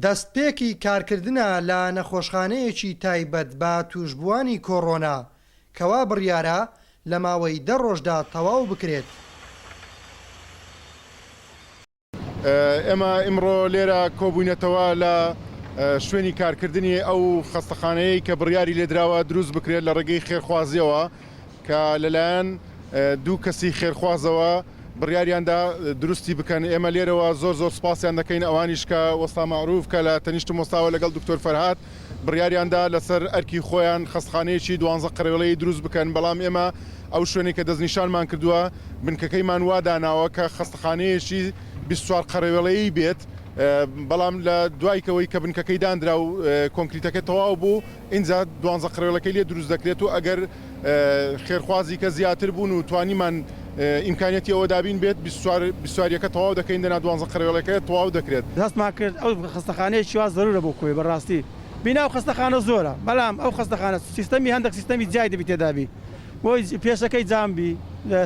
دەستپێکی کارکردنە لە نەخۆشخانەیەکی تایبەت بە تووشبووانی کۆڕۆنا کە وا بڕیارە لە ماوەی دە ڕۆژدا تەواو بکرێت. ئێمە ئیمڕۆ لێرە کۆبووینەتەوە لە شوێنی کارکردنی ئەو خەستەخانەیەی کە بڕیاری لێدراوە دروست بکرێت لە ڕێگەی خێرخوازیەوە کە لەلایەن دوو کەسی خێرخوازەوە بڕیاریاندا دروستی بکەن ئێمە لێرەوە زۆر زۆر سپاسیان دەکەین ئەوانیش کە وەستا مەعروف کە لە تەنیشتم وەستاوە لەگەڵ دکتۆر فەرهاد بڕیاریاندا لەسەر ئەرکی خۆیان خەستخانەیەکی دوانزە قەرەوێڵەیی دروست بکەن، بەڵام ئێمە ئەو شوێنەی کە دەستنیشانمان کردووە بنکەکەیمان وا داناوە کە خەستخانەیەکی 24 قەرەوێڵەیی بێت، بەڵام لە دوای کەوەی کە بنکەکەی داندرا و کۆنکریتەکە تەواو بوو ئینجا دوانزە قەرەوێڵەکەی لێ دروست دەکرێت و ئەگەر خێرخوازی کە زیاتر بوون و توانیمان ئیمکانیەتی ئەوە دابین بێت بیستواریەکە تەواو دەکەین دەنا دوانزە قەرەوێڵەکە تەواو دەکرێت. هەستمان کرد ئەو خەستەخانەیەکی وا زەرورە بۆ کۆیە بەڕاستی بینا و خەستەخانە زۆرە بەلام ئەو خەستەخانە سیستەمی هەندەک سیستەمی جیای دەبی تێدابی بۆی پێشەکەی جام بی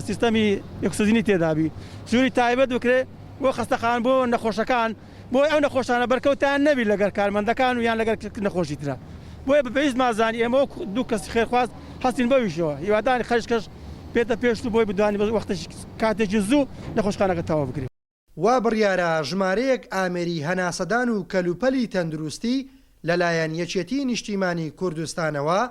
سیستەمی ئۆکسجینی تێدابی ژووری تایبەت بکرێ بۆ خەستەخان بۆ نەخۆشەکان بۆی ئەو نەخۆشانە بەرکەوتەیان نەبی لەگەر کارمەندەکان و یان لەگەر نەخۆشی ترا بۆیە بە پێویستمان زانی ئێمە وەک دوو کەسی خێرخواز هەستین بەویشەوە هیوادارین خەرجکەش بێتە پێش و بۆی بدوانی بە وەختێکی کاتێکی زوو نەخۆشخانەکە تەواو بکرێت. وا بڕیارە ژمارەیەک ئامێری هەناسەدان و کەلوپەلی تەندروستی لەلایەن یەکێتی نیشتیمانی کوردستانەوە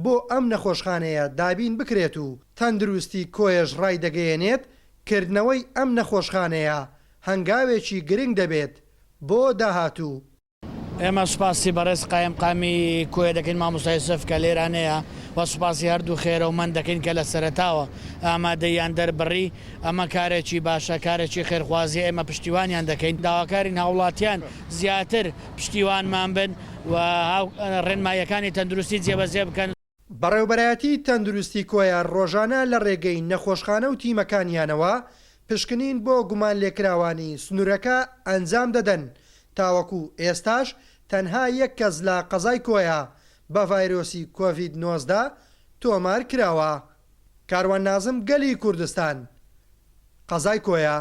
بۆ ئەم نەخۆشخانەیە دابین بکرێت و تەندروستی کۆیەش ڕایدەگەیەنێت کردنەوەی ئەم نەخۆشخانەیە هەنگاوێکی گرنگ دەبێت بۆ داهاتوو. ئێمە سوپاسی بەڕێز قایمقامی کۆیە دەکەین مامۆستا یوسف کە لێرانەیە و سوپاسی هەردوو خێرەومەند دەکەین کە لە سەرەتاوە ئامادەییان دەربڕی، ئەمە کارێکی باشە، کارێکی خێرخوازییە، ئێمە پشتیوانیان دەکەین، داواکارین هاوڵاتیان زیاتر پشتیوانمان بن و ڕێنماییەکانی تەندروستی جێبەجێ بکەن. بەڕێوبەرایەتی تەندروستی کۆیە ڕۆژانە لە ڕێگەی نەخۆشخانە و تیمەکانیانەوە پشکنین بۆ گومانلێکراوانی سنورەکە ئەنجام دەدەن، تاوەکو ئێستاش تەنها یەک کەس لە قەزای کۆیە بە ڤایرۆسی کۆڤید 19 تۆمار کراوە. کاروان نازم گەلی کوردستان، قەزای کۆیە.